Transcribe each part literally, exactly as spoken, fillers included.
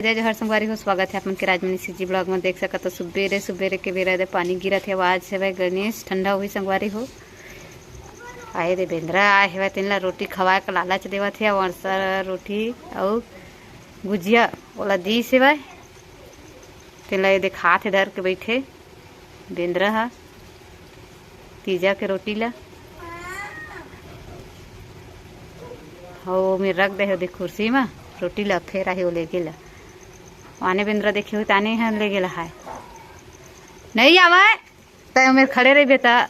जय जोहार संगवारी हो, स्वागत हे आप मन के राजमनी सीजी ब्लॉग में। देख सकत हो, सुबेरे सुबेरे के बेरा दे पानी गिरत हे। आज हवय गणेश, ठंडा होही संगवारी हो। आए दे बेंदरा आए हवय, तेन ला रोटी खवाए के लालच देवत हे। अउ अड़सा रोटी अउ गुजिया ओला दीस हवय, तेन ला ये देखात हे धर के बइठे बेंदरा ह। तीजा के रोटी ला हो में रख दे हो दे कुर्सी मा, रोटी ला फेर आही ओ लेगे ला। आने बेंदरा देखे हो ताने ह लेगे ला हाय। नहीं आवे, तय ओमेर खड़े रहिबे त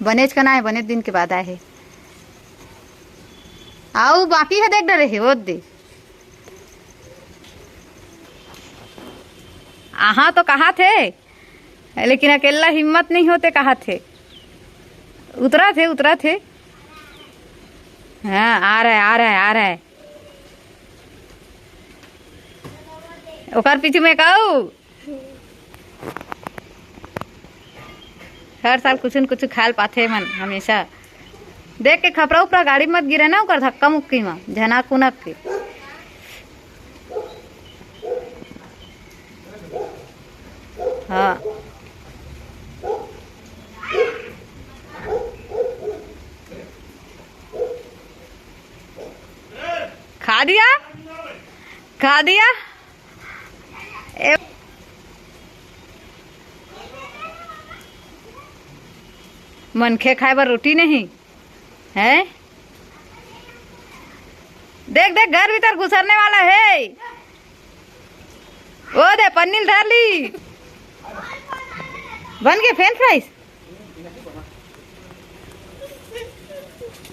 बनेच कना हे, बनेच दिन के बाद आए हे। आऊ बाकी हे देख डरे हे, ओ दे। आहा तो कहा थे, लेकिन अकेला हिम्मत नहीं होते कहा थे। उतरा थे, उतरा थे। हाँ, आ रहा है, आ रहा है, आ रहा है। ओकर पीछे में कहू, हर साल कुछ न कुछ खाल पाथे मन हमेशा। देख के खपरा उपरा गाड़ी मत गिरे ना, ओकर धक्का मुक्की मा झनक उनक के। हाँ। खा दिया, खा दिया। ए, मनखे खाए बर रोटी नहीं है। देख, देख, घर भीतर घुसरने वाला है। ओ दे, पन्नी ल धर ली। बन गए फ्रेंच फ्राइज।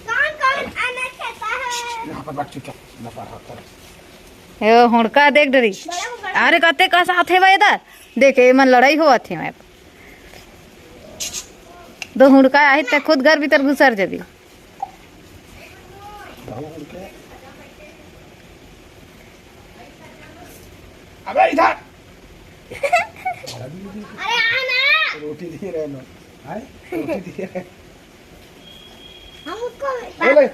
कौन कौन अनाज खाता है? यहाँ पर बैठ चुपचाप, मैं पढ़ा कर। ए, हुड़का देख डरी। बड़ा, बड़ा। अरे, कते का साथ है भाई इधर? देख, ये मन लड़ाई होवत हे मैं। दो हुड़का आही, ते खुद घर भीतर घुसर जबी। अबे इधर। अरे आ ना। रोटी दिए रहे ना। आए? रोटी दिए रहे। हम उसको बोले।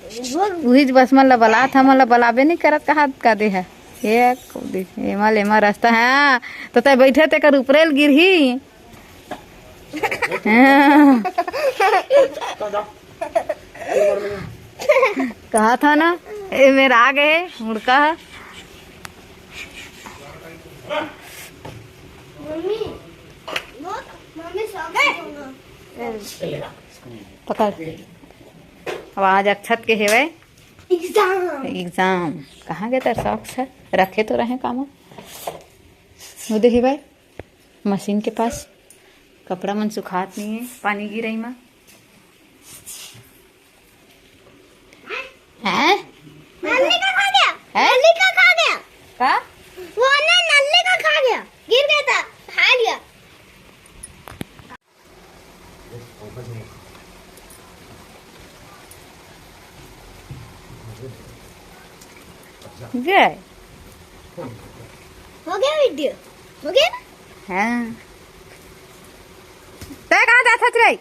उहिच बस मन ला बलात, हमन ला बलाबे नहीं करत, कहा का दे है। ये कौदी, एमा ले एमा रास्ता, हाँ, तो तय बैठे तेकर ऊपरे ल गिरही। हाँ। कहा था ना, ए मेरा आ गए मुड़का है। मम्मी, मम्मी सो गए। पकड़। अब आज अक्षत के हेवय एग्जाम। एग्जाम। कहाँ गए तेर सॉक्स है? रखे तो रहे कामा। वो दे हेवय मशीन के पास। कपड़ा मन सुखात नहीं है पानी गिरई मा। हैं? नल्ली का खा गया। हैं? नल्ली का खा गया। का? वो ना नल्ली का खा गया, गिर गया था, खा लिया। जय। हो गया वीडियो? हो गया ना? हाँ। तय कहाँ जात हच रे?